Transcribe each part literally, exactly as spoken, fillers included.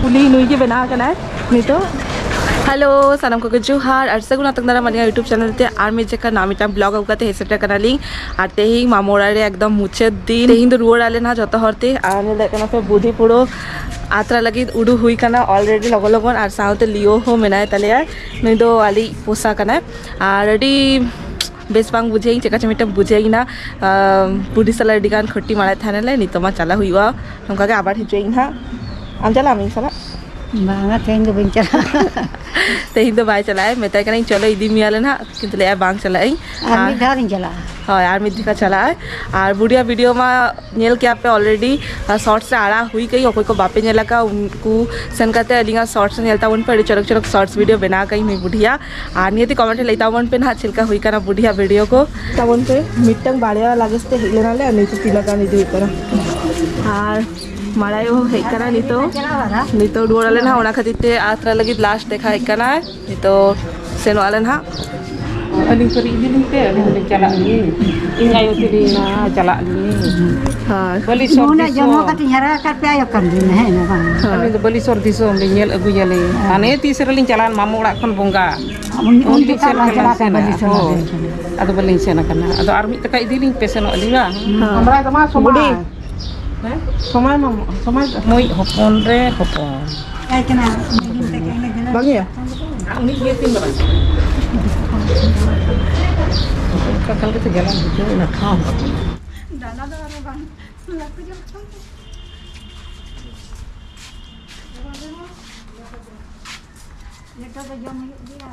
ᱠᱩᱞᱤ ᱱᱩᱭ ᱜᱮ ᱵᱮᱱᱟᱣ ᱠᱟᱱᱟᱭ ᱱᱤᱛᱚᱜ᱾ ᱦᱮᱞᱳ, ᱥᱟᱱᱟᱢ ᱠᱚᱜᱮ ᱡᱚᱦᱟᱨ ᱟᱨ ᱥᱟᱹᱜᱩᱱ ᱟᱛᱟᱝ ᱫᱟᱨᱟᱢ ᱟᱹᱞᱤᱧᱟᱜ YouTube ᱪᱮᱱᱮᱞ ᱛᱮ ᱟᱨ ᱢᱤᱫ ᱡᱮᱠᱷᱟ ᱱᱟᱣᱟ ᱢᱤᱫᱴᱟᱝ ᱵᱞᱚᱜ ᱟᱹᱜᱩ ᱠᱟᱛᱮ ᱦᱮᱡ ᱥᱮᱴᱮᱨ ᱠᱟᱱᱟᱞᱤᱧ᱾ ᱟᱨ ᱛᱮᱦᱮᱧ ᱢᱟᱢᱚ ᱚᱲᱟᱜ ᱨᱮ ᱮᱠᱫᱚᱢ ᱢᱩᱪᱟᱹᱫ ᱫᱤᱱ᱾ ᱛᱮᱦᱮᱧ ᱫᱚ ᱨᱩᱣᱟᱹᱲ ᱟᱞᱮ ᱱᱟᱦᱟᱜ ᱡᱚᱛᱚ ᱦᱚᱲ ᱛᱮ᱾ ᱟᱨ ᱧᱮᱞ ᱫᱟᱲᱮᱭᱟᱜ ᱠᱟᱱᱟ ᱯᱮ ᱵᱩᱰᱷᱤ ᱯᱩᱨᱟᱹ ᱟᱛᱨᱟ ᱞᱟᱹᱜᱤᱫ ᱩᱰᱩ ᱦᱩᱭ ᱠᱟᱱᱟ already ᱞᱚᱜᱚᱱ ᱞᱚᱜᱚᱱ᱾ ᱟᱨ ᱥᱟᱶᱛᱮ ᱞᱤᱭᱳ ᱦᱚᱸ ᱢᱮᱱᱟᱭ ᱛᱟᱞᱮᱭᱟ, ᱱᱩᱭ ᱫᱚ ᱟᱞᱮᱭᱤᱡ ᱯᱚᱥᱟ ᱠᱟᱱᱟᱭ᱾ ᱟᱨ ᱟᱹᱰᱤ ᱵᱮᱥ ᱵᱟᱝ ᱵᱩᱡᱷᱟᱹᱣᱤᱧ, ᱪᱮᱠᱟ ᱪᱚ ᱢᱤᱫᱴᱟᱝ ᱵᱩᱡᱷᱟᱹᱣᱤᱧᱟ᱾ ᱟᱢ, ᱵᱩᱰᱷᱤ ᱥᱟᱞᱟᱜ ᱟᱹᱰᱤ ᱜᱟᱱ ᱠᱷᱟᱹᱴᱤ ᱢᱟᱲᱟᱭ ᱛᱟᱦᱮᱱᱟᱞᱮ, ᱱᱤᱛᱚᱜ ᱢᱟ ᱪᱟᱞᱟᱜ ᱦᱩᱭᱩᱜᱼᱟ᱾ ᱱᱚᱝᱠᱟ ᱜᱮ ᱟᱵᱟᱨ ᱦᱤᱡᱩᱜ ᱟᱹᱧ ᱦᱟᱸᱜ᱾ ᱟᱢ ᱪᱟᱞᱟᱜ ᱟᱢ ᱤᱧ ᱥᱟᱞᱟᱜ? ᱵᱟᱝᱟ, ᱛᱮᱦᱮᱧ ᱫᱚ ᱵᱟᱹᱧ ᱪᱟᱞᱟᱜᱼᱟ᱾ ᱛᱮᱦᱮᱧ ᱫᱚ ᱵᱟᱭ ᱪᱟᱞᱟᱜᱼᱟ, ᱢᱮᱛᱟᱭ ᱠᱟᱹᱱᱟᱹᱧ, "ᱪᱚᱞᱚ ᱤᱫᱤ ᱢᱮᱭᱟᱞᱮ ᱱᱟᱦᱟᱜ", ᱠᱤᱱᱛᱩ ᱞᱟᱹᱭᱮᱫᱼᱟᱭ, "ᱵᱟᱝ ᱪᱟᱞᱟᱜ ᱟᱹᱧ᱾" ᱟᱨ ᱟᱨ ᱢᱤᱫ ᱫᱷᱟᱣ ᱨᱤᱧ ᱪᱟᱞᱟᱜᱼᱟ᱾ ᱦᱳᱭ, ᱟᱨ ᱢᱤᱫ ᱡᱚᱠᱷᱟ ᱪᱟᱞᱟᱜᱼᱟᱭ᱾ ᱟᱨ ᱵᱩᱰᱷᱤᱭᱟᱜ ᱵᱷᱤᱰᱤᱭᱳ ᱢᱟ ᱧᱮᱞ ᱠᱮᱭᱟ ᱯᱮ already, ᱟᱨ shorts ᱨᱮ ᱟᱲᱟᱜ ᱦᱩᱭ ᱠᱟᱹᱧ᱾ ᱚᱠᱚᱭ ᱠᱚ ᱵᱟᱯᱮ ᱧᱮᱞ ᱟᱠᱟᱫ, ᱩᱱᱠᱩ ᱥᱮᱱ ᱠᱟᱛᱮ ᱟᱹᱞᱤᱧᱟᱜ shorts ᱧᱮᱞ ᱛᱟᱵᱚᱱ ᱯᱮ, ᱟᱹᱰᱤ ᱪᱚᱨᱚᱠ ᱪᱚᱨᱚᱠ shorts ᱵᱷᱤᱰᱤᱭᱳ ᱵᱮᱱᱟᱣ ᱠᱟᱹᱧ ᱱᱩᱭ ᱵᱩᱰᱷᱤᱭᱟᱜ᱾ ᱟᱨ ᱱᱤᱭᱟᱹᱛᱮ comment ᱨᱮ ᱞᱟᱹᱭ ᱛᱟᱵᱚᱱ ᱯᱮ ᱱᱟᱦᱟᱜ ᱪᱮᱫ ᱞᱮᱠᱟ ᱦᱩᱭ ᱠᱟᱱᱟ ᱵᱩᱰᱷᱤᱭᱟᱜ ᱵᱷᱤᱰᱤᱭᱳ ᱠᱚ᱾ ᱛᱟᱵᱚᱱ ᱯᱮ ᱢᱤᱫᱴᱟᱝ ᱵᱟᱨᱭᱟ ᱞᱟᱜᱮᱡᱽ ᱛᱮ ᱦᱮᱡ ᱞᱮᱱᱟᱞᱮ, ᱟᱨ ᱱᱤᱛᱚᱜ ᱛᱤᱱᱟᱹᱜ ᱜᱟᱱ ᱤᱫᱤ ᱦᱩᱭᱩᱜ ᱠᱟᱱᱟ᱾ ᱟᱨ ᱢᱟᱲᱟᱭ ᱦᱚᱸ ᱦᱮᱡ ᱠᱟᱱᱟ ᱱᱤᱛᱚᱜ, ᱱᱤᱛᱚᱜ ᱨᱩᱣᱟᱹᱲ ᱟᱞᱮ ᱱᱟᱦᱟᱜ, ᱚᱱᱟ ᱠᱷᱟᱹᱛᱤᱨ ᱛᱮ ᱟᱛᱨᱟ ᱞᱟᱹᱜᱤᱫ last ᱫᱮᱠᱷᱟ ᱦᱮᱡ ᱠᱟᱱᱟ᱾ ᱱᱤᱛᱚᱜ ᱥᱮᱱᱚᱜ ᱟᱞᱮ ᱱᱟᱦᱟᱜ᱾ ᱟᱹᱞᱤᱧ ᱯᱟᱹᱨᱤ ᱤᱫᱤ ᱞᱤᱧ ᱯᱮ, ᱟᱹᱞᱤᱧ ᱦᱚᱸᱞᱤᱧ ᱪᱟᱞᱟᱜ ᱜᱮ᱾ ᱤᱧ ᱟᱭᱳ ᱛᱤᱨᱤᱧ ᱪᱟᱞᱟᱜ ᱜᱮ᱾ ᱦᱳᱭ᱾ ᱵᱟᱹᱞᱤ ᱥᱚᱨ ᱩᱱᱟᱹᱜ ᱡᱚᱱᱢᱚ ᱫᱤᱥᱚᱢ᱾ ᱠᱟᱛᱮᱧ ᱦᱟᱨᱟ ᱟᱠᱟᱫ ᱯᱮᱭᱟ, ᱟᱭᱳ ᱠᱟᱱ ᱵᱤᱱ, ᱦᱮᱸ ᱵᱟᱝ? ᱦᱳᱭ᱾ ᱟᱹᱞᱤᱧ ᱫᱚ ᱵᱟᱹᱞᱤ ᱥᱚᱨ ᱫᱤᱥᱚᱢ ᱞᱤᱧ ᱧᱮᱞ ᱟᱹᱜᱩᱭᱟᱞᱤᱧ᱾ ᱦᱮᱸ᱾ ᱦᱟᱱᱮ ᱛᱤᱥ ᱨᱮᱞᱤᱧ ᱪᱟᱞᱟᱣᱮᱱ ᱢᱟᱢᱚ ᱚᱲᱟᱜ ᱠᱷᱚᱱ ᱵᱚᱸᱜᱟ᱾ ᱩᱱ, ᱩᱱ ᱩᱱ ᱫᱤᱱ ᱡᱚᱠᱷᱚᱱ ᱥᱮᱱ ᱞᱟᱝ ᱠᱟᱱᱟ ᱪᱟᱞᱟᱜ ᱠᱟᱱ ᱥᱮᱱᱟ᱾ ᱵᱟᱹᱞᱤ ᱥᱚᱨ ᱦᱳᱭ᱾ ᱫᱤᱥᱚᱢ᱾ ᱟᱫᱚ ᱵᱟᱹᱞᱤᱧ ᱥᱮᱱ ᱟᱠᱟᱱᱟ᱾ ᱟᱫᱚ ᱟᱨ ᱢᱤᱫ ᱴᱟᱠᱟ ᱤᱫᱤ ᱞᱤᱧ ᱯᱮ, ᱥᱮᱱᱚᱜ ᱟᱹᱞᱤᱧ ᱵᱟᱝ? ᱦᱳᱭ᱾ ᱟᱢᱨᱟᱭ ᱫᱚ ᱢᱟ ᱥᱚᱢᱟᱭ᱾ ᱵᱩᱰᱤ᱾ ᱦᱮᱸ? ᱥᱚᱢᱟᱭ ᱢᱟ, ᱥᱚᱢᱟᱭ ᱫᱚ᱾ ᱢᱩᱡ ᱦᱚᱯᱚᱱ ᱨᱮ ᱦᱚᱯᱚᱱ᱾ ᱵᱟᱝ ᱜᱮᱭᱟ? ᱩᱱᱤ ᱜᱮ ᱛᱤᱱ ᱢᱟᱨᱟᱝ? ᱚᱱᱠᱟ ᱠᱷᱟᱱ ᱜᱮᱛᱚ ᱡᱟᱞᱟᱢ ᱵᱩᱡᱷᱟᱹᱣ ᱚᱱᱟ ᱴᱷᱟᱶ᱾ ᱫᱟᱫᱟ ᱫᱚ ᱟᱨᱚ ᱵᱟᱝ ᱞᱟᱹᱴᱩ ᱧᱚᱜ ᱠᱟᱱ᱾ ᱡᱚᱛᱚ ᱫᱚ ᱡᱚᱢ ᱦᱩᱭᱩᱜ ᱜᱮᱭᱟ᱾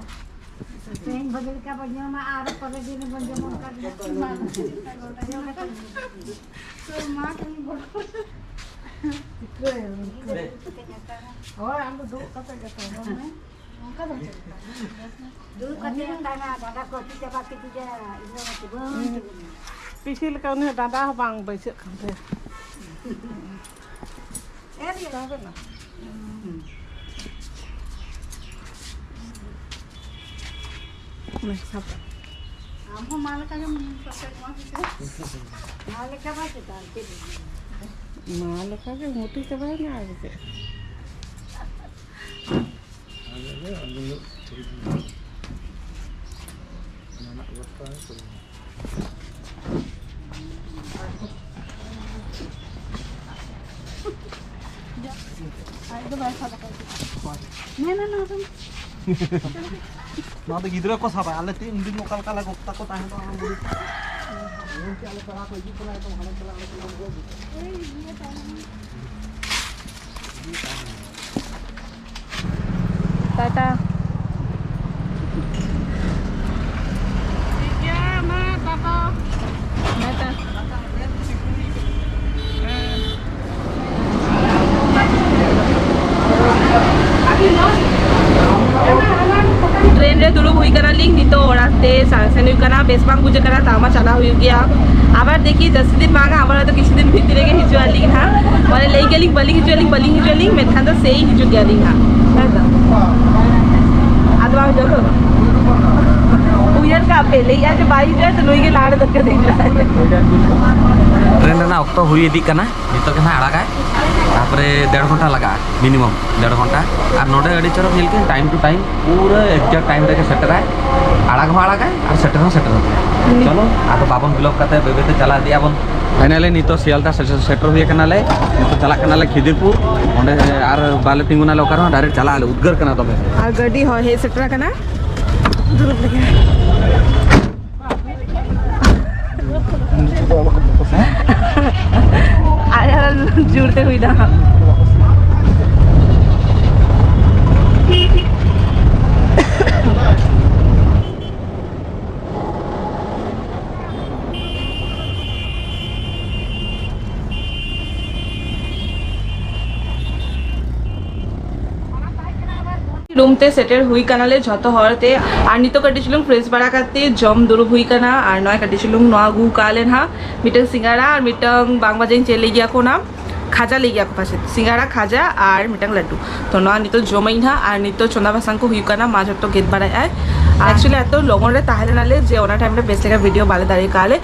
ᱛᱮᱦᱮᱧ ᱵᱷᱟᱹᱜᱤ ᱞᱮᱠᱟ ᱵᱚᱱ ᱡᱚᱢᱟ, ᱟᱨ ᱯᱚᱨᱮ ᱫᱤᱱ ᱵᱚᱱ ᱡᱚᱢᱟ, ᱚᱱᱠᱟ ᱜᱮ ᱦᱟᱸᱜ᱾ ᱢᱟ ᱠᱟᱹᱢᱤ ᱜᱚᱲᱚ᱾ ᱦᱳᱭ, ᱟᱢ ᱫᱚ ᱫᱩᱲᱩᱵ ᱠᱟᱛᱮ ᱜᱮ ᱛᱚ, ᱵᱟᱝ ᱢᱮ? ᱚᱱᱠᱟ ᱫᱚ ᱪᱮᱫ ᱞᱮᱠᱟ? ᱫᱩᱲᱩᱵ ᱠᱟᱛᱮ ᱚᱱᱠᱟ ᱢᱟ ᱰᱟᱸᱰᱟ ᱠᱚ ᱦᱟᱹᱥᱩ ᱪᱟᱵᱟ ᱠᱮᱫᱮᱭᱟ, ᱤᱧ ᱫᱚ ᱵᱟᱹᱧ ᱛᱤᱸᱜᱩᱱᱟ᱾ ᱯᱤᱥᱤ ᱞᱮᱠᱟ ᱩᱱᱤ ᱦᱚᱸ ᱰᱟᱸᱰᱟ ᱦᱚᱸ ᱵᱟᱝ ᱵᱟᱹᱭᱥᱟᱹᱜ ᱠᱟᱱ ᱛᱟᱭᱟ᱾ ᱚᱱᱮ ᱥᱟᱵ᱾ ᱟᱢ ᱦᱚᱸ ᱢᱟ ᱞᱮᱠᱟ ᱜᱮᱢ ᱯᱟᱥᱮᱡ ᱱᱚᱣᱟ ᱠᱚᱛᱮ᱾ ᱢᱟ ᱞᱮᱠᱟ ᱵᱟᱭ ᱪᱮᱫᱟ, ᱪᱮᱫ ᱮᱢ ᱢᱮᱱᱟ? ᱢᱟ ᱞᱮᱠᱟ ᱜᱮ ᱢᱩᱴᱤ ᱪᱟᱵᱟᱭᱮᱱᱟ ᱟᱨ ᱪᱮᱫ᱾ ᱟᱞᱮ ᱫᱚ ᱟᱞᱮ ᱫᱚ ᱴᱷᱤᱠ ᱜᱮᱭᱟ᱾ ᱡᱟᱦᱟᱱᱟᱜ ᱵᱮᱯᱟᱨ ᱫᱚ ᱵᱟᱝ᱾ ᱟᱡ ᱫᱚ ᱵᱟᱭ ᱥᱟᱵ ᱟᱠᱟᱫ ᱠᱚᱣᱟ᱾ ᱱᱮ, ᱱᱮ, ᱱᱮ, ᱱᱮ᱾ ᱱᱚᱣᱟ ᱫᱚ ᱜᱤᱫᱽᱨᱟᱹ ᱠᱚ ᱥᱟᱵᱟ, ᱟᱞᱮ ᱛᱤᱱ ᱫᱤᱱ ᱚᱠᱟ ᱞᱮᱠᱟ ᱞᱮ ᱜᱚᱜ ᱛᱟᱠᱚ ᱛᱟᱦᱮᱸ ᱫᱚ, ᱟᱢ ᱵᱩᱰᱷᱤ᱾ ᱜᱚᱢᱠᱮ, ᱟᱞᱮ ᱯᱮᱲᱟ ᱠᱚ ᱦᱤᱡᱩᱜ ᱠᱟᱱᱟ, ᱮᱠᱫᱚᱢ ᱦᱟᱱᱮ ᱪᱟᱞᱟᱜ, ᱚᱸᱰᱮ ᱠᱷᱚᱱᱟᱜ ᱮᱢ ᱜᱚᱜ ᱤᱫᱤ ᱠᱚᱣᱟ᱾ ᱴᱟᱴᱟ᱾ ᱴᱷᱤᱠ ᱜᱮᱭᱟ, ᱢᱟ ᱴᱟᱴᱟ᱾ ᱴᱟᱴᱟ᱾ ᱴᱨᱮᱱ ᱨᱮ ᱫᱩᱲᱩᱵ ᱦᱩᱭ ᱠᱟᱱᱟᱞᱤᱧ, ᱱᱤᱛᱚᱜ ᱚᱲᱟᱜ ᱛᱮ ᱥᱟ-, ᱥᱮᱱ ᱦᱩᱭᱩᱜ ᱠᱟᱱᱟ᱾ ᱵᱮᱥ ᱵᱟᱝ ᱵᱩᱡᱷᱟᱹᱜ ᱠᱟᱱᱟ, ᱛᱟᱣ ᱢᱟ ᱪᱟᱞᱟᱜ ᱦᱩᱭᱩᱜ ᱜᱮᱭᱟ᱾ ᱟᱵᱟᱨ ᱫᱮᱠᱷᱤ, ᱡᱟᱹᱥᱛᱤ ᱫᱤᱱ ᱵᱟᱝᱟ, ᱟᱵᱟᱨ ᱦᱚᱭᱛᱳ ᱠᱤᱪᱷᱩ ᱫᱤᱱ ᱵᱷᱤᱛᱨᱤ ᱨᱮᱜᱮ ᱦᱤᱡᱩᱜ ᱟᱹᱞᱤᱧ ᱦᱟᱸᱜ᱾ ᱢᱟᱱᱮ, ᱞᱟᱹᱭ ᱜᱮᱭᱟᱞᱤᱧ ᱵᱟᱹᱞᱤᱧ ᱦᱤᱡᱩᱜ ᱟᱹᱞᱤᱧ, ᱵᱟᱹᱞᱤᱧ ᱦᱤᱡᱩᱜ ᱟᱹᱞᱤᱧ, ᱢᱮᱱᱠᱷᱟᱱ ᱫᱚ ᱥᱮᱭ ᱦᱤᱡᱩᱜ ᱜᱮᱭᱟᱞᱤᱧ ᱦᱟᱸᱜ᱾ ᱦᱮᱸ ᱛᱚ? ᱟᱫᱚ ᱵᱟᱝ ᱦᱤᱡᱩᱜᱼᱟ ᱛᱚ? ᱩᱭᱦᱟᱹᱨ ᱠᱟᱜ ᱯᱮ, ᱞᱟᱹᱭᱮᱜᱼᱟ ᱡᱮ ᱵᱟᱭ ᱦᱤᱡᱩᱜᱼᱟ, ᱛᱚ ᱱᱩᱭ ᱜᱮ ᱞᱟᱦᱟ ᱨᱮ ᱫᱚᱨᱠᱟᱨ ᱦᱤᱡᱩᱜᱼᱟ᱾ ᱴᱨᱮᱱ ᱨᱮᱱᱟᱜ ᱚᱠᱛᱚ ᱦᱩᱭ ᱤᱫᱤᱜ ᱠᱟᱱᱟ, ᱱᱤᱛᱚᱜ ᱜᱮ ᱱᱟᱦᱟᱜ ᱟᱲᱟᱜᱟᱭ, ᱛᱟᱨᱯᱚᱨᱮ ᱰᱮᱲ ᱜᱷᱚᱱᱴᱟ ᱞᱟᱜᱟᱜᱼᱟ᱾ ᱢᱤᱱᱤᱢᱟᱢ ᱰᱮᱲ ᱜᱷᱚᱱᱴᱟ᱾ ᱟᱨ ᱱᱚᱰᱮ ᱟᱹᱰᱤ ᱪᱚᱨᱚᱠ ᱧᱮᱞ ᱠᱮᱫ, time to time, ᱯᱩᱨᱟᱹ exact time ᱨᱮᱜᱮ ᱥᱮᱴᱮᱨᱟᱭ᱾ ᱟᱲᱟᱜ ᱦᱚᱸ ᱟᱲᱟᱜᱟᱭ ᱟᱨ ᱥᱮᱴᱮᱨ ᱦᱚᱸ ᱥᱮᱴᱮᱨ ᱦᱚᱸ᱾ ᱦᱩᱸ᱾ ᱪᱚᱞᱚ, ᱟᱫᱚ ᱵᱟᱵᱚᱱ ᱵᱤᱞᱚᱢ ᱠᱟᱛᱮ ᱵᱟᱹᱭ ᱵᱟᱹᱭ ᱛᱮ ᱪᱟᱞᱟᱣ ᱤᱫᱤᱜ ᱟᱵᱚᱱ᱾ Finally ᱱᱤᱛᱚᱜ ᱥᱤᱭᱟᱞᱫᱟ ᱥᱮᱴᱮᱨ, ᱥᱮᱴᱮᱨ ᱦᱩᱭ ᱟᱠᱟᱱᱟᱞᱮ᱾ ᱱᱤᱛᱚᱜ ᱪᱟᱞᱟᱜ ᱠᱟᱱᱟᱞᱮ ᱠᱷᱤᱫᱤᱨᱯᱩᱨ᱾ ᱚᱸᱰᱮ ᱟᱨ ᱵᱟᱞᱮ ᱛᱤᱸᱜᱩᱱᱟᱞᱮ ᱚᱠᱟ ᱨᱮᱦᱚᱸ, direct ᱪᱟᱞᱟᱜ ᱟᱞᱮ᱾ ᱩᱫᱽᱜᱟᱹᱨ ᱠᱟᱱᱟ ᱫᱚᱢᱮ᱾ ᱟᱨ ᱜᱟᱹᱰᱤ ᱦᱚᱸ ᱦᱮᱡ ᱥᱮᱴᱮᱨ ᱟᱠᱟᱱᱟ᱾ ᱟᱭᱟᱜ ᱡᱳᱨ ᱛᱮ ᱦᱩᱭ ᱫᱟ᱾ ᱨᱩᱢ ᱛᱮ ᱥᱮᱴᱮᱨ ᱦᱩᱭ ᱠᱟᱱᱟᱞᱮ ᱡᱷᱚᱛᱚ ᱦᱚᱲ ᱛᱮ᱾ ᱟᱨ ᱱᱤᱛᱚᱜ ᱠᱟᱹᱴᱤᱡ ᱪᱩᱞᱩᱝ fresh ᱵᱟᱲᱟ ᱠᱟᱛᱮ ᱡᱚᱢ ᱫᱩᱲᱩᱵ ᱦᱩᱭ ᱠᱟᱱᱟ᱾ ᱟᱨ ᱱᱚᱜᱼᱚᱭ ᱠᱟᱹᱴᱤᱡ ᱪᱩᱞᱩᱝ ᱱᱚᱣᱟ ᱟᱹᱜᱩ ᱠᱟᱜ ᱞᱮ ᱱᱟᱦᱟᱜ, ᱢᱤᱫᱴᱟᱝ ᱥᱤᱸᱜᱟᱲᱟ ᱟᱨ ᱢᱤᱫᱴᱟᱝ ᱵᱟᱝ ᱵᱟᱡᱟᱧ ᱪᱮᱫ ᱞᱟᱹᱭ ᱜᱮᱭᱟ ᱠᱚ ᱚᱱᱟ, ᱠᱷᱟᱡᱟ ᱞᱟᱹᱭ ᱜᱮᱭᱟ ᱠᱚ ᱯᱟᱪᱮᱫ, ᱥᱤᱸᱜᱟᱲᱟ, ᱠᱷᱟᱡᱟ ᱟᱨ ᱢᱤᱫᱴᱟᱝ ᱞᱟᱹᱰᱩ᱾ ᱛᱚ ᱱᱚᱣᱟ ᱱᱤᱛᱚᱜ ᱡᱚᱢᱟᱹᱧ ᱱᱟᱦᱟᱜ᱾ ᱟᱨ ᱱᱤᱛᱚᱜ ᱪᱚᱸᱫᱟ ᱵᱟᱥᱟᱝ ᱠᱚ ᱦᱩᱭᱩᱜ ᱠᱟᱱᱟ, ᱢᱟ ᱡᱷᱚᱛᱚ ᱜᱮᱫ ᱵᱟᱲᱟᱭᱮᱫ ᱟᱭ᱾ ᱮᱠᱪᱩᱭᱮᱞᱤ ᱮᱛᱚ ᱞᱚᱜᱚᱱ ᱨᱮ ᱛᱟᱦᱮᱸ ᱞᱮᱱᱟᱞᱮ ᱡᱮ ᱚᱱᱟ ᱴᱟᱭᱤᱢ ᱨᱮ ᱵᱮᱥ ᱞᱮᱠᱟ ᱵᱷᱤᱰᱤᱭᱳ ᱵᱟᱞᱮ ᱫᱟᱲᱮ ᱠᱟᱜᱼᱟ ᱞᱮ,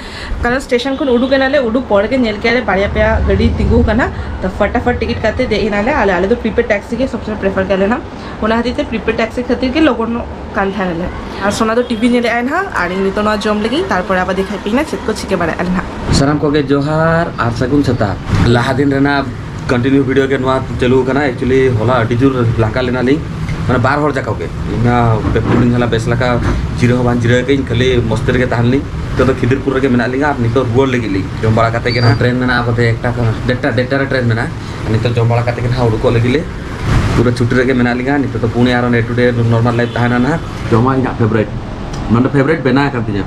ᱠᱟᱨᱚᱱ ᱥᱴᱮᱥᱚᱱ ᱠᱷᱚᱱ ᱩᱰᱩᱠ ᱮᱱᱟᱞᱮ, ᱩᱰᱩᱠ ᱯᱚᱨ ᱜᱮ ᱧᱮᱞ ᱠᱮᱜᱼᱟ ᱞᱮ ᱵᱟᱨᱭᱟ ᱯᱮᱭᱟ ᱜᱟᱹᱰᱤ ᱛᱤᱸᱜᱩ ᱟᱠᱟᱱᱟ᱾ ᱛᱚ ᱯᱷᱟᱴᱟᱯᱷᱟᱴ ᱴᱤᱠᱤᱴ ᱠᱟᱛᱮ ᱫᱮᱡ ᱮᱱᱟᱞᱮ᱾ ᱟᱞᱮ ᱟᱞᱮ ᱫᱚ ᱯᱨᱤᱯᱮᱰ ᱴᱮᱠᱥᱤ ᱜᱮ ᱥᱚᱵ ᱥᱚᱢᱚᱭ ᱯᱨᱮᱯᱷᱟᱨ ᱠᱮᱜᱼᱟ ᱞᱮ ᱱᱟᱦᱟᱜ, ᱚᱱᱟ ᱠᱷᱟᱹᱛᱤᱨ ᱛᱮ ᱯᱨᱤᱯᱮᱰ ᱴᱮᱠᱥᱤ ᱠᱷᱟᱹᱛᱤᱨ ᱜᱮ ᱞᱚᱜᱚᱱᱚᱜ ᱠᱟᱱ ᱛᱟᱦᱮᱱᱟᱞᱮ᱾ ᱟᱨ ᱥᱳᱱᱟ ᱫᱚ ᱴᱤᱵᱷᱤ ᱧᱮᱞᱮᱫ ᱟᱭ ᱱᱟᱦᱟᱜ, ᱟᱨ ᱤᱧ ᱱᱤᱛᱚᱜ ᱱᱚᱣᱟ ᱡᱚᱢ ᱞᱟᱹᱜᱤᱫ, ᱛᱟᱨᱯᱚᱨᱮ ᱟᱵᱟᱨ ᱫᱮᱠᱷᱟᱭ ᱯᱮ ᱱᱟᱦᱟᱜ ᱪᱮᱫ ᱠᱚ ᱪᱤᱠᱟᱹ ᱵᱟᱲᱟᱭᱮᱫᱼᱟ ᱱᱟᱦᱟᱜ᱾ ᱥᱟᱱᱟᱢ ᱠᱚᱜᱮ ᱡᱚᱦᱟᱨ ᱟᱨ ᱥᱟᱹᱜᱩᱱ ᱥᱮᱛᱟᱜ᱾ ᱞᱟᱦᱟ ᱫᱤᱱ ᱨᱮᱱᱟᱜ ᱠᱚᱱᱴᱤᱱᱤᱭᱩ ᱵᱷᱤᱰᱤᱭᱳ ᱜᱮ ᱱᱚᱣᱟ ᱪᱟᱹᱞᱩ ᱟᱠᱟᱱᱟ᱾ ᱮᱠᱪᱩᱭᱮᱞᱤ ᱦᱚᱞᱟ ᱟᱹᱰᱤ ᱡᱳᱨ ᱞᱟᱸᱜᱟ ᱞᱮᱱᱟᱞᱤᱧ, ᱢᱟᱱᱮ ᱵᱟᱨ ᱦᱚᱲ ᱡᱟᱠᱟᱣ ᱜᱮ, ᱤᱧ ᱢᱟ ᱯᱮ ᱯᱩᱱ ᱫᱤᱱ ᱡᱷᱟᱞᱟ ᱵᱮᱥ ᱞᱮᱠᱟ ᱡᱤᱨᱟᱹ ᱦᱚᱸ ᱵᱟᱝ ᱡᱤᱨᱟᱹ ᱟᱠᱟᱫᱟᱹᱧ, ᱠᱷᱟᱹᱞᱤ ᱢᱚᱥᱛᱤ ᱨᱮᱜᱮ ᱛᱟᱦᱮᱱ ᱞᱤᱧ᱾ ᱱᱤᱛᱚᱜ ᱫᱚ ᱠᱷᱤᱫᱤᱨᱯᱩᱨ ᱨᱮᱜᱮ ᱢᱮᱱᱟᱜ ᱞᱤᱧᱟ ᱟᱨ ᱱᱤᱛᱚᱜ ᱨᱩᱣᱟᱹᱲ ᱞᱟᱹᱜᱤᱫ ᱞᱤᱧ᱾ ᱡᱚᱢ ᱵᱟᱲᱟ ᱠᱟᱛᱮ ᱜᱮ ᱱᱟᱦᱟᱜ ᱴᱨᱮᱱ ᱢᱮᱱᱟᱜᱼᱟ, ᱵᱚᱞᱛᱮ ᱮᱠᱴᱟ ᱠᱷᱚᱱ ᱰᱮᱴᱴᱟ, ᱰᱮᱴᱴᱟ ᱨᱮ ᱴᱨᱮᱱ ᱢᱮᱱᱟᱜᱼᱟ᱾ ᱱᱤᱛᱚᱜ ᱡᱚᱢ ᱵᱟᱲᱟ ᱠᱟᱛᱮ ᱜᱮ ᱱᱟᱦᱟᱜ ᱩᱰᱩᱠᱚᱜ ᱞᱟᱹᱜᱤᱫ ᱞᱮ᱾ ᱯᱩᱨᱟᱹ ᱪᱷᱩᱴᱤ ᱨᱮᱜᱮ ᱢᱮᱱᱟᱜ ᱞᱤᱧᱟ ᱱᱤᱛᱚᱜ ᱫᱚ᱾ ᱯᱩᱱᱮ ᱟᱨᱚ ᱱᱮ ᱴᱩ ᱰᱮ ᱱᱚᱨᱢᱟᱞ ᱞᱟᱭᱤᱯ ᱛᱟᱦᱮᱱᱟ ᱱᱟᱦᱟᱜ᱾ ᱡᱚᱢᱟᱜ ᱤᱧᱟᱹᱜ ᱯᱷᱮᱵᱟᱨᱤᱴ, ᱱᱚᱰᱮ ᱯᱷᱮᱵᱟᱨᱤᱴ ᱵᱮᱱᱟᱣ ᱟᱠᱟᱱ ᱛᱤᱧᱟ᱾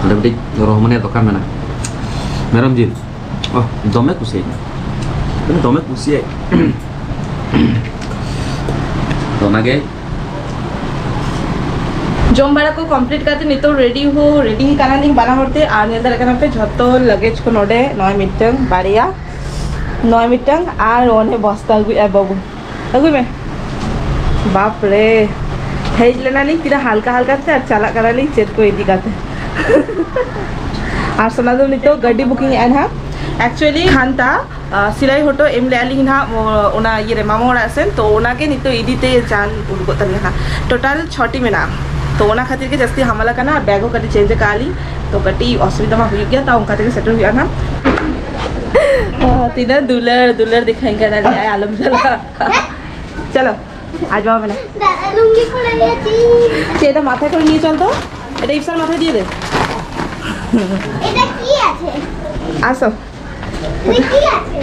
ᱱᱚᱰᱮ ᱢᱤᱫᱴᱤᱡ ᱨᱚᱦᱢᱟᱱᱤᱭᱟᱜ ᱫᱚᱠᱟᱱ ᱢᱮᱱᱟᱜᱼᱟ, ᱢᱮᱨᱚᱢ ᱡᱤᱞ᱾ ᱚᱦ, ᱫᱚᱢᱮ ᱠᱩᱥᱤᱭᱟᱹᱧ, ᱢᱟᱱᱮ ᱫᱚᱢᱮ ᱠᱩᱥᱤᱭᱟᱹᱧ᱾ ᱛᱚ ᱚᱱᱟᱜᱮ᱾ ᱡᱚᱢ ᱵᱟᱲᱟ ᱠᱚ ᱠᱚᱢᱯᱞᱤᱴ ᱠᱟᱛᱮ ᱱᱤᱛᱚᱜ ᱨᱮᱰᱤ ᱦᱚᱸ ᱨᱮᱰᱤ ᱠᱟᱱᱟᱞᱤᱧ ᱵᱟᱱᱟ ᱦᱚᱲ ᱛᱮ᱾ ᱟᱨ ᱧᱮᱞ ᱫᱟᱲᱮᱭᱟᱜ ᱠᱟᱱᱟ ᱯᱮ ᱡᱷᱚᱛᱚ ᱞᱟᱜᱮᱡᱽ ᱠᱚ ᱱᱚᱰᱮ, ᱱᱚᱜᱼᱚᱭ ᱢᱤᱫᱴᱟᱝ, ᱵᱟᱨᱭᱟ, ᱱᱚᱜᱼᱚᱭ ᱢᱤᱫᱴᱟᱝ, ᱟᱨ ᱚᱱᱮ ᱵᱚᱥᱛᱟ ᱟᱹᱜᱩᱭᱮᱫᱼᱟᱭ ᱵᱟᱹᱵᱩ᱾ ᱟᱹᱜᱩᱭ ᱢᱮ᱾ ᱵᱟᱯ ᱨᱮ, ᱦᱮᱡ ᱞᱮᱱᱟᱞᱤᱧ ᱛᱤᱱᱟᱹᱜ ᱦᱟᱞᱠᱟ ᱦᱟᱞᱠᱟ ᱛᱮ ᱟᱨ ᱪᱟᱞᱟᱜ ᱠᱟᱱᱟᱞᱤᱧ ᱪᱮᱫ ᱠᱚ ᱤᱫᱤ ᱠᱟᱛᱮ᱾ ᱟᱨ ᱥᱳᱱᱟ ᱫᱚ ᱱᱤᱛᱚᱜ ᱜᱟᱹᱰᱤ ᱵᱩᱠᱤᱝ ᱮᱫᱼᱟ ᱱᱟᱦᱟᱜ᱾ ᱮᱠᱪᱩᱭᱮᱞᱤ ᱠᱷᱟᱱᱛᱟ, ᱟ, ᱥᱤᱞᱟᱹᱭ ᱦᱚᱴᱚ ᱮᱢ ᱞᱮᱫᱼᱟ ᱞᱤᱧ ᱱᱟᱦᱟᱜ, ᱚ, ᱚᱱᱟ ᱤᱭᱟᱹ ᱨᱮ, ᱢᱟᱢᱟ ᱚᱲᱟᱜ ᱥᱮᱱ᱾ ᱛᱚ ᱚᱱᱟᱜᱮ ᱱᱤᱛᱚᱜ ᱤᱫᱤ ᱛᱮ ᱡᱟᱱ ᱩᱰᱩᱠᱚᱜ ᱛᱟᱞᱮᱭᱟ ᱱᱟᱦᱟᱜ᱾ ᱴᱳᱴᱟᱞ ᱪᱷᱚᱴᱤ ᱢᱮᱱᱟᱜᱼᱟ᱾ ᱛᱚ ᱚᱱᱟ ᱠᱷᱟᱹᱛᱤᱨ ᱜᱮ ᱡᱟᱹᱥᱛᱤ ᱦᱟᱢᱟᱞᱟ ᱠᱟᱱᱟ, ᱟᱨ ᱵᱮᱜᱽ ᱦᱚᱸ ᱠᱟᱹᱴᱤᱡ ᱪᱮᱧᱡᱽ ᱟᱠᱟᱫᱼᱟ ᱞᱤᱧ᱾ ᱛᱚ ᱠᱟᱹᱴᱤᱡ ᱚᱥᱩᱵᱤᱫᱷᱟ ᱢᱟ ᱦᱩᱭᱩᱜ ᱜᱮᱭᱟ, ᱛᱟᱣ ᱚᱱᱠᱟ ᱛᱮᱜᱮ ᱥᱮᱴᱮᱨ ᱦᱩᱭᱩᱜᱼᱟ ᱱᱟᱦᱟᱜ᱾ ᱚ, ᱛᱤᱱᱟᱹᱜ ᱫᱩᱞᱟᱹᱲ, ᱫᱩᱞᱟᱹᱲ ᱫᱮᱠᱷᱟᱧ ᱠᱟᱱᱟ ᱞᱮ, ᱟᱞᱚᱢ ᱪᱟᱞᱟᱜᱼᱟ᱾ ᱪᱚᱞᱚ, ᱟᱡ ᱵᱟᱵᱟ ᱢᱮᱱᱟ᱾ দাদা লুঙ্গি পরে গেছি। ᱪᱮᱫ ᱮᱴᱟ ᱢᱟᱛᱷᱟ ᱠᱚᱨᱮ ᱱᱤᱭᱮ ᱪᱚᱞ ᱛᱚ, ᱮᱴᱟ ᱤᱯᱥᱟᱨ ᱢᱟᱛᱷᱟ ᱫᱤᱭᱮ ᱫᱮ। এটা কি আছে? আসো। এটা কি আছে?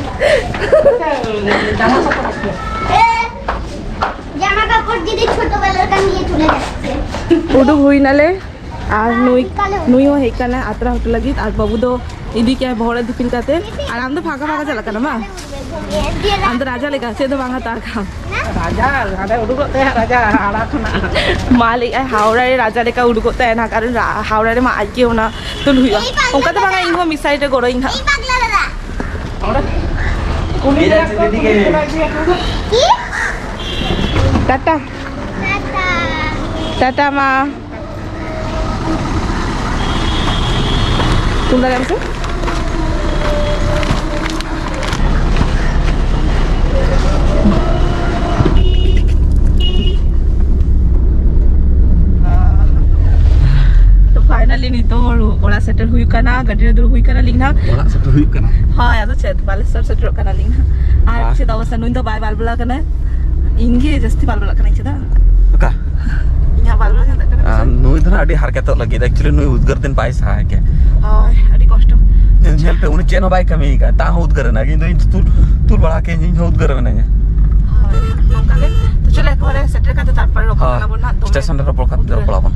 এ, জামা কাপড় দিদি ছোটবেলার কার নিয়ে চলে যাচ্ছে। ᱩᱰᱩᱠ ᱦᱩᱭ ᱱᱟᱞᱮ᱾ ᱟᱨ ᱱᱩᱭ, ᱱᱩᱭ ᱦᱚᱸ ᱦᱮᱡ ᱠᱟᱱᱟᱭ ᱟᱛᱨᱟ ᱦᱚᱴᱚ ᱞᱟᱹᱜᱤᱫ, ᱟᱨ ᱵᱟᱹᱵᱩ ᱫᱚ ᱤᱫᱤ ᱠᱮᱜᱼᱟᱭ ᱵᱚᱦᱚᱜ ᱨᱮ ᱫᱤᱯᱤᱞ ᱠᱟᱛᱮ᱾ ᱟᱨ ᱟᱢ ᱫᱚ ᱯᱷᱟᱸᱠᱟ ᱯᱷᱟᱸᱠᱟ ᱪᱟᱞᱟᱜ ᱠᱟᱱᱟ ᱵᱟᱝ? ᱟᱢ ᱫᱚ ᱨᱟᱡᱟ ᱞᱮᱠᱟ ᱪᱮᱫ ᱦᱚᱸ ᱵᱟᱝ ᱦᱟᱛᱟᱣ ᱠᱟᱢ᱾ ᱨᱟᱡᱟ, ᱦᱟᱸᱰᱮ ᱩᱰᱩᱠᱚᱜ ᱛᱟᱭᱟ ᱨᱟᱡᱟ ᱟᱲᱟ ᱠᱷᱚᱱᱟᱜ᱾ ᱢᱟ ᱞᱟᱹᱭᱮᱫᱼᱟᱭ ᱦᱟᱣᱲᱟ ᱨᱮ ᱨᱟᱡᱟ ᱞᱮᱠᱟ ᱩᱰᱩᱠᱚᱜ ᱛᱟᱭᱟ ᱱᱟᱦᱟᱜ, ᱠᱟᱨᱚᱱ ᱨᱟ-, ᱦᱟᱣᱲᱟ ᱨᱮᱢᱟ ᱟᱡ ᱜᱮ ᱚᱱᱟ ᱛᱩᱞ ᱦᱩᱭᱩᱜᱼᱟ᱾ ᱚᱱᱠᱟ ᱫᱚ ᱵᱟᱝᱟ, ᱤᱧ ᱦᱚᱸ ᱢᱤᱫ ᱥᱟᱭᱤᱰ ᱨᱮ ᱜᱚᱲᱚᱧ ᱱᱟᱦᱟᱜ᱾ ᱠᱩᱞᱤ ᱞᱮᱭᱟ ᱠᱚ, ᱠᱩᱞᱤ ᱠᱚ ᱞᱟᱹᱜᱤᱫ᱾ ᱴᱟᱴᱟ᱾ ᱴᱟᱴᱟ ᱢᱟ᱾ ᱛᱩᱞ ᱫᱟᱲᱮᱭᱟᱜ ᱢᱮᱥᱮ᱾ ᱛᱚ finally ᱱᱤᱛᱚᱜ ᱚᱲᱟᱜ ᱥᱮᱴᱮᱨ ᱦᱩᱭᱩᱜ ᱠᱟᱱᱟ, ᱜᱟᱹᱰᱤ ᱨᱮ ᱫᱩᱲᱩᱵ ᱦᱩᱭ ᱠᱟᱱᱟ ᱞᱤᱧ ᱱᱟᱦᱟᱜ᱾ ᱚᱲᱟᱜ ᱥᱮᱴᱮᱨ ᱦᱩᱭᱩᱜ ᱠᱟᱱᱟ᱾ ᱦᱳᱭ, ᱟᱫᱚ ᱪᱮᱫ, ᱵᱟᱞᱮᱥᱚᱨ ᱥᱮᱴᱮᱨᱚᱜ ᱠᱟᱱᱟ ᱞᱤᱧ ᱱᱟᱦᱟᱜ᱾ ᱟᱨ ᱟᱨ ᱪᱮᱫ ᱚᱵᱚᱥᱛᱟ, ᱱᱩᱭ ᱫᱚ ᱵᱟᱭ ᱵᱟᱞᱵᱟᱞᱟ ᱠᱟᱱᱟ, ᱤᱧ ᱜᱮ ᱡᱟᱹᱥᱛᱤ ᱵᱟᱞᱵᱟᱞᱟᱜ ᱠᱟᱱᱟᱧ ᱪᱮᱫᱟᱜ? ᱚᱠᱟ? ᱤᱧᱟᱹᱜ ᱵᱟᱞᱵᱟᱞᱟ ᱪᱮᱫᱟᱜ ᱠᱟᱱᱟ ᱟᱨ ᱯᱟᱥᱮ? ᱱᱩᱭ ᱫᱚ ᱱᱟᱦᱟᱜ ᱟᱹᱰᱤ ᱦᱟᱨᱠᱮᱛᱚᱜ ᱞᱟᱹᱜᱤᱫ, actually ᱱᱩᱭ ᱩᱫᱽᱜᱟᱹᱨ ᱫᱤᱱ ᱵᱟᱭ ᱥᱟᱦᱟ ᱠᱮᱭᱟ᱾ ᱦᱳᱭ, ᱟᱹᱰᱤ ᱠᱚᱥᱴᱚ᱾ ᱧᱮᱞ ᱯᱮ, ᱩᱱᱤ ᱪᱮᱫ ᱦᱚᱸ ᱵᱟᱭ ᱠᱟᱹᱢᱤ ᱠᱟᱜᱼᱟ, ᱛᱟᱣ ᱦᱚᱸ ᱩᱫᱽᱜᱟᱹᱨ ᱮᱱᱟ᱾ ᱤᱧ ᱫᱚ ᱤᱧ ᱛᱩᱞ, ᱛᱩᱞ ᱵᱟᱲᱟ ᱠᱮᱫ ᱤᱧ ᱦᱚᱸ ᱩᱫᱽᱜᱟᱹᱨ ᱢᱮᱱᱟᱹᱧᱟ᱾ ᱦᱳᱭ, ᱱᱚᱝᱠᱟ ᱜᱮ᱾ ᱛᱚ ᱪᱚᱞᱚ ᱮᱠᱵᱟᱨᱮ ᱥᱮᱴᱮᱨ ᱠᱟᱛᱮ ᱛᱟᱨᱯᱚᱨ ᱨᱚᱯᱚᱲ ᱦᱳᱭ, ᱠᱟᱱᱟ ᱵᱚᱱ ᱱᱟᱦᱟᱜ, ᱫᱚᱢᱮ ᱥᱴᱮᱥᱚᱱ ᱨᱮ ᱨᱚᱯᱚᱲ ᱠᱟᱛᱮ ᱩᱫᱽᱜᱟᱹᱨ᱾ ᱨᱚᱯᱚᱲ ᱟᱵᱚᱱ᱾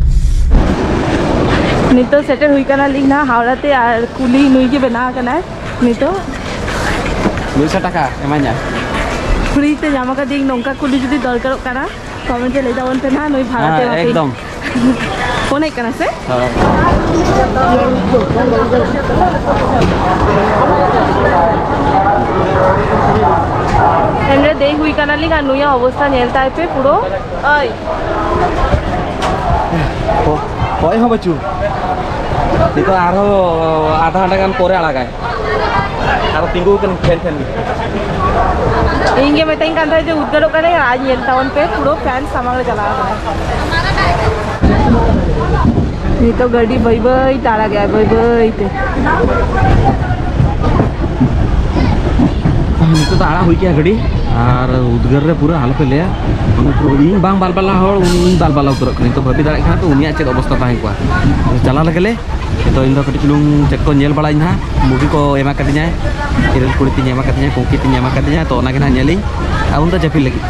ᱱᱤᱛᱚᱜ ᱥᱮᱴᱮᱨ ᱦᱩᱭ ᱠᱟᱱᱟ ᱞᱤᱧ ᱱᱟᱦᱟᱜ ᱦᱟᱣᱲᱟ ᱛᱮ, ᱟᱨ ᱠᱩᱞᱤ ᱱᱩᱭ ᱜᱮ ᱵᱮᱱᱟᱣ ᱠᱟᱱᱟᱭ ᱱᱤᱛᱚᱜ᱾ ᱢᱤᱫ ᱥᱚ ᱴᱟᱠᱟ ᱮᱢᱟᱧᱟ᱾ Free ᱛᱮ ᱧᱟᱢ ᱟᱠᱟᱫᱤᱧ, ᱱᱚᱝᱠᱟ ᱠᱩᱞᱤ ᱡᱩᱫᱤ ᱫᱚᱨᱠᱟᱨᱚᱜ ᱠᱟᱱᱟ, comment ᱨᱮ ᱞᱟᱹᱭ ᱛᱟᱵᱚᱱ ᱯᱮ ᱱᱟᱦᱟᱜ, ᱱᱩᱭ ᱵᱷᱟᱲᱟ ᱛᱮ ᱦᱮᱸ, ᱮᱢᱟ ᱯᱮ᱾ ᱮᱠᱫᱚᱢ᱾ ᱯᱷᱳᱱ ᱦᱮᱡ ᱠᱟᱱᱟ ᱥᱮ? ᱦᱳᱭ᱾ ᱴᱨᱮᱱ ᱨᱮ ᱫᱮᱡ ᱦᱩᱭ ᱠᱟᱱᱟᱞᱤᱧ ᱟᱨ ᱱᱩᱭᱟᱜ ᱚᱵᱚᱥᱛᱟ ᱧᱮᱞ ᱛᱟᱭ ᱯᱮ ᱯᱩᱨᱟᱹ᱾ ᱳᱭ᱾ ᱚ-, ᱚᱠᱚᱭ ᱦᱚᱸ ᱵᱟᱹᱪᱩᱜ᱾ ᱱᱤᱛᱚᱜ ᱟᱨᱦᱚᱸ ᱟᱫᱷᱟ ᱜᱷᱚᱱᱴᱟ ᱜᱟᱱ ᱯᱚᱨᱮ ᱟᱲᱟᱜᱟᱭ᱾ ᱟᱨᱚ ᱛᱤᱸᱜᱩ ᱟᱠᱟᱱ ᱯᱷᱮᱱ ᱴᱷᱮᱱ ᱜᱮ᱾ ᱤᱧ ᱜᱮ ᱢᱮᱛᱟᱹᱧ ᱠᱟᱱ ᱛᱟᱦᱮᱸᱫ ᱡᱮ ᱩᱫᱽᱜᱟᱹᱨᱚᱜ ᱠᱟᱱᱟᱭ, ᱟᱡ ᱧᱮᱞ ᱛᱟᱵᱚᱱ ᱯᱮ, ᱯᱩᱨᱟᱹ ᱯᱷᱮᱱ ᱥᱟᱢᱟᱝ ᱨᱮ ᱪᱟᱞᱟᱣ ᱟᱠᱟᱱᱟᱭ᱾ ᱱᱤᱛᱚᱜ ᱜᱟᱹᱰᱤ ᱵᱟᱹᱭ ᱵᱟᱹᱭ ᱛᱮ ᱟᱲᱟᱜᱮᱜᱼᱟᱭ, ᱵᱟᱹᱭ ᱵᱟᱹᱭ ᱛᱮ᱾ ᱱᱤᱛᱚᱜ ᱫᱚ ᱟᱲᱟᱜ ᱦᱩᱭ ᱠᱮᱜᱼᱟ ᱜᱟᱹᱰᱤ, ᱟᱨ ᱩᱫᱽᱜᱟᱹᱨ ᱨᱮ ᱯᱩᱨᱟᱹ ᱟᱞᱚᱯᱮ ᱞᱟᱹᱭᱟ, ᱢᱟᱱᱮ ᱯᱩᱨᱟᱹ ᱤᱧ ᱵᱟᱝ ᱵᱟᱞᱵᱟᱞᱟ ᱦᱚᱲ, ᱩᱱᱤ ᱵᱟᱞᱵᱟᱞᱟ ᱩᱛᱟᱹᱨᱚᱜ ᱠᱟᱱᱟ᱾ ᱱᱤᱛᱚᱜ ᱵᱷᱟᱹᱵᱤ ᱫᱟᱲᱮᱭᱟᱜ ᱠᱟᱱᱟ ᱯᱮ ᱩᱱᱤᱭᱟᱜ ᱪᱮᱫ ᱚᱵᱚᱥᱛᱟ ᱛᱟᱦᱮᱸ ᱠᱚᱜᱼᱟ᱾ ᱪᱟᱞᱟᱣ ᱞᱮᱜᱮ ᱞᱮ᱾ ᱱᱤᱛᱚᱜ ᱤᱧ ᱫᱚ ᱠᱟᱹᱴᱤᱡ ᱪᱩᱞᱩᱝ ᱪᱮᱫ ᱠᱚ ᱧᱮᱞ ᱵᱟᱲᱟᱭ ᱱᱟᱦᱟᱜ, movie ᱠᱚ ᱮᱢᱟ ᱠᱟᱫᱤᱧᱟᱭ, ᱤᱨᱤᱞ ᱠᱩᱲᱤ ᱛᱤᱧ ᱮᱢᱟ ᱠᱟᱫᱤᱧᱟ, ᱠᱩᱝᱠᱤ ᱛᱤᱧ ᱮᱢᱟ ᱠᱟᱫᱤᱧᱟ, ᱛᱚ ᱚᱱᱟ ᱜᱮ ᱱᱟᱦᱟᱜ ᱧᱮᱞᱤᱧ᱾ ᱟᱨ ᱩᱱ ᱫᱚ ᱡᱟᱹᱯᱤᱫ ᱞᱟᱹᱜᱤᱫ᱾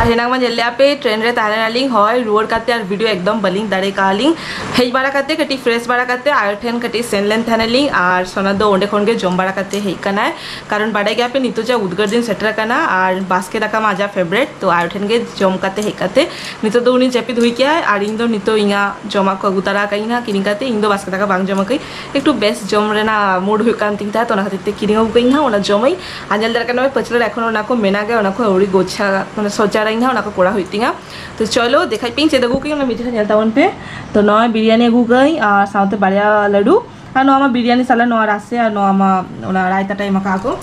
ᱟᱨ ᱦᱮᱱᱟᱝ ᱢᱟ ᱧᱮᱞ ᱞᱮᱜᱼᱟ ᱯᱮ, ᱴᱨᱮᱱ ᱨᱮ ᱛᱟᱦᱮᱸ ᱞᱮᱱᱟᱞᱤᱧ, ᱦᱳᱭ, ᱨᱩᱣᱟᱹᱲ ᱠᱟᱛᱮ ᱟᱨ ᱵᱷᱤᱰᱤᱭᱳ ᱮᱠᱫᱚᱢ ᱵᱟᱹᱞᱤᱧ ᱫᱟᱲᱮ ᱠᱟᱜᱼᱟ ᱞᱤᱧ᱾ ᱦᱮᱡ ᱵᱟᱲᱟ ᱠᱟᱛᱮ ᱠᱟᱹᱴᱤᱡ ᱯᱷᱨᱮᱥ ᱵᱟᱲᱟ ᱠᱟᱛᱮ ᱟᱭᱳ ᱴᱷᱮᱱ ᱠᱟᱹᱴᱤᱡ ᱥᱮᱱ ᱞᱮᱱ ᱛᱟᱦᱮᱱᱟᱞᱤᱧ, ᱟᱨ ᱥᱚᱱᱟ ᱫᱚ ᱚᱸᱰᱮ ᱠᱷᱚᱱ ᱜᱮ ᱡᱚᱢ ᱵᱟᱲᱟ ᱠᱟᱛᱮ ᱦᱮᱡ ᱠᱟᱱᱟᱭ᱾ ᱠᱟᱨᱚᱱ ᱵᱟᱰᱟᱭ ᱜᱮᱭᱟ ᱯᱮ, ᱱᱤᱛᱚᱜ ᱡᱟ ᱩᱫᱽᱜᱟᱹᱨ ᱫᱤᱱ ᱥᱮᱴᱮᱨ ᱟᱠᱟᱱᱟ, ᱟᱨ ᱵᱟᱥᱠᱮ ᱫᱟᱠᱟ ᱢᱟ ᱟᱡᱟᱜ ᱯᱷᱮᱵᱟᱨᱮᱴ, ᱛᱚ ᱟᱭᱳ ᱴᱷᱮᱱ ᱜᱮ ᱡᱚᱢ ᱠᱟᱛᱮ ᱦᱮᱡ ᱠᱟᱛᱮ ᱱᱤᱛᱚᱜ ᱫᱚ ᱩᱱᱤ ᱡᱟᱹᱯᱤᱫ ᱦᱩᱭ ᱠᱮᱜᱼᱟᱭ, ᱟᱨ ᱤᱧ ᱫᱚ ᱱᱤᱛᱚᱜ ᱤᱧᱟᱹᱜ ᱡᱚᱢᱟᱜ ᱠᱚ ᱟᱹᱜᱩ ᱛᱟᱨᱟ ᱟᱠᱟᱫ ᱤᱧ ᱦᱟᱸᱜ ᱠᱤᱨᱤᱧ ᱠᱟᱛᱮ᱾ ᱤᱧ ᱫᱚ ᱵᱟᱥᱠᱮ ᱫᱟᱠᱟ ᱵᱟᱝ ᱡᱚᱢ ᱟᱠᱟᱹᱧ, ᱮᱠᱴᱩ ᱵᱮᱥ ᱡᱚᱢ ᱨᱮᱱᱟᱜ ᱢᱩᱰ ᱦᱩᱭᱩᱜ ᱠᱟᱱ ᱛᱤᱧ ᱛᱟᱦᱮᱸᱫ, ᱛᱚ ᱚᱱᱟ ᱠᱷᱟᱹᱛᱤᱨ ᱛᱮ ᱠᱤᱨᱤᱧ ᱟᱹᱜᱩ ᱠᱟᱹᱧ ᱦᱟᱸᱜ, ᱚᱱᱟ ᱡᱚᱢᱟᱹᱧ᱾ ᱟᱨ ᱧᱮᱞ ᱫᱟᱲᱮᱭᱟᱜ ᱠᱟᱱᱟ ᱯᱟᱹᱪᱷᱞᱟᱹ ᱨᱮ ᱮᱠᱷᱚᱱ ᱚᱱᱟ ᱠᱚ ᱢᱮᱱᱟᱜ ᱜᱮᱭᱟ, ᱚᱱᱟ ᱠᱚ ᱟᱹᱣᱲᱤ ᱜᱚᱪᱷᱟ, ᱢᱟᱱᱮ ᱥᱚᱡᱟᱨᱟᱹᱧ ᱦᱟᱸᱜ, ᱚᱱᱟ ᱠᱚ ᱠᱚᱨᱟᱣ ᱦᱩᱭᱩᱜ ᱛᱤᱧᱟ᱾ ᱛᱚ ᱪᱚᱞᱚ ᱫᱮᱠᱷᱟᱭ ᱯᱮ ᱤᱧ ᱪᱮᱫ ᱟᱹᱜᱩ ᱠᱟᱹᱧ, ᱚᱱᱟ ᱢᱤᱫᱴᱮᱱ ᱧᱮᱞ ᱛᱟᱵᱚᱱ ᱯᱮ᱾ ᱛᱚ ᱱᱚᱣᱟ ᱵᱤᱨᱭᱟᱱᱤ ᱟᱹᱜᱩ ᱠᱟᱹᱧ, ᱟᱨ ᱥᱟᱶᱛᱮ ᱵᱟᱨᱭᱟ ᱞᱟᱹᱰᱩ, ᱟᱨ ᱱᱚᱣᱟ ᱢᱟ ᱵᱤᱨᱭᱟᱱᱤ ᱥᱟᱞᱟᱜ ᱱᱚᱣᱟ ᱨᱟᱥᱮ, ᱟᱨ ᱱᱚᱣᱟ ᱢᱟ ᱚᱱᱟ ᱨᱟᱭᱛᱟ ᱴᱟᱭᱤᱢ ᱟᱠᱟᱫ ᱠᱚ᱾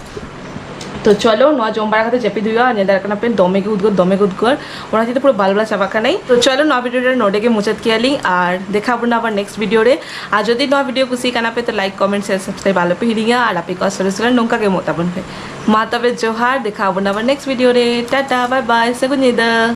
ᱛᱚ ᱪᱚᱞᱚ, ᱱᱚᱣᱟ ᱡᱚᱢ ᱵᱟᱲᱟ ᱠᱟᱛᱮ ᱡᱟᱹᱯᱤᱫ ᱦᱩᱭᱩᱜᱼᱟ᱾ ᱧᱮᱞ ᱫᱟᱲᱮᱭᱟᱜ ᱠᱟᱱᱟ ᱯᱮ, ᱫᱚᱢᱮ ᱜᱮ ᱩᱫᱽᱜᱟᱹᱨ, ᱫᱚᱢᱮ ᱜᱮ ᱩᱫᱽᱜᱟᱹᱨ, ᱚᱱᱟ ᱠᱷᱟᱹᱛᱤᱨ ᱛᱮ ᱯᱩᱨᱟᱹ ᱵᱟᱞᱵᱟᱞᱟ ᱪᱟᱵᱟᱜ ᱠᱟᱱᱟᱹᱧ᱾ ᱛᱚ ᱪᱚᱞᱚ, ᱱᱚᱣᱟ ᱵᱷᱤᱰᱤᱭᱳ ᱨᱮ ᱱᱚᱰᱮ ᱜᱮ ᱢᱩᱪᱟᱹᱫ ᱠᱮᱭᱟᱞᱤᱧ, ᱟᱨ ᱫᱮᱠᱷᱟ ᱟᱵᱚᱱ ᱟᱵᱟᱨ ᱱᱮᱠᱥᱴ ᱵᱷᱤᱰᱤᱭᱳ ᱨᱮ᱾ ᱟᱨ ᱡᱩᱫᱤ ᱱᱚᱣᱟ ᱵᱷᱤᱰᱤᱭᱳ ᱠᱩᱥᱤ ᱠᱟᱱᱟ ᱯᱮ, ᱛᱚ ᱞᱟᱭᱤᱠ, ᱠᱚᱢᱮᱱᱴ, ᱥᱮᱭᱟᱨ, ᱥᱟᱵᱥᱠᱨᱟᱭᱤᱵ ᱟᱞᱚ ᱯᱮ ᱦᱤᱲᱤᱧᱟ, ᱟᱨ ᱟᱯᱮ ᱠᱚᱣᱟᱜ ᱥᱚᱡᱮᱥᱚᱱ ᱱᱚᱝᱠᱟ ᱜᱮ ᱮᱢᱚᱜ ᱛᱟᱵᱚᱱ ᱯᱮ᱾ ᱢᱟ ᱛᱚᱵᱮ ᱡᱚᱦᱟᱨ, ᱫᱮᱠᱷᱟ ᱟᱵᱚᱱ ᱟᱵᱟᱨ ᱱᱮᱠᱥᱴ ᱵᱷᱤᱰᱤᱭᱳ ᱨᱮ᱾ ᱴᱟᱴᱟ, ᱵᱟᱭ ᱵᱟᱭ, ᱥᱟᱹᱜᱩᱱ ᱧᱤᱫᱟᱹ᱾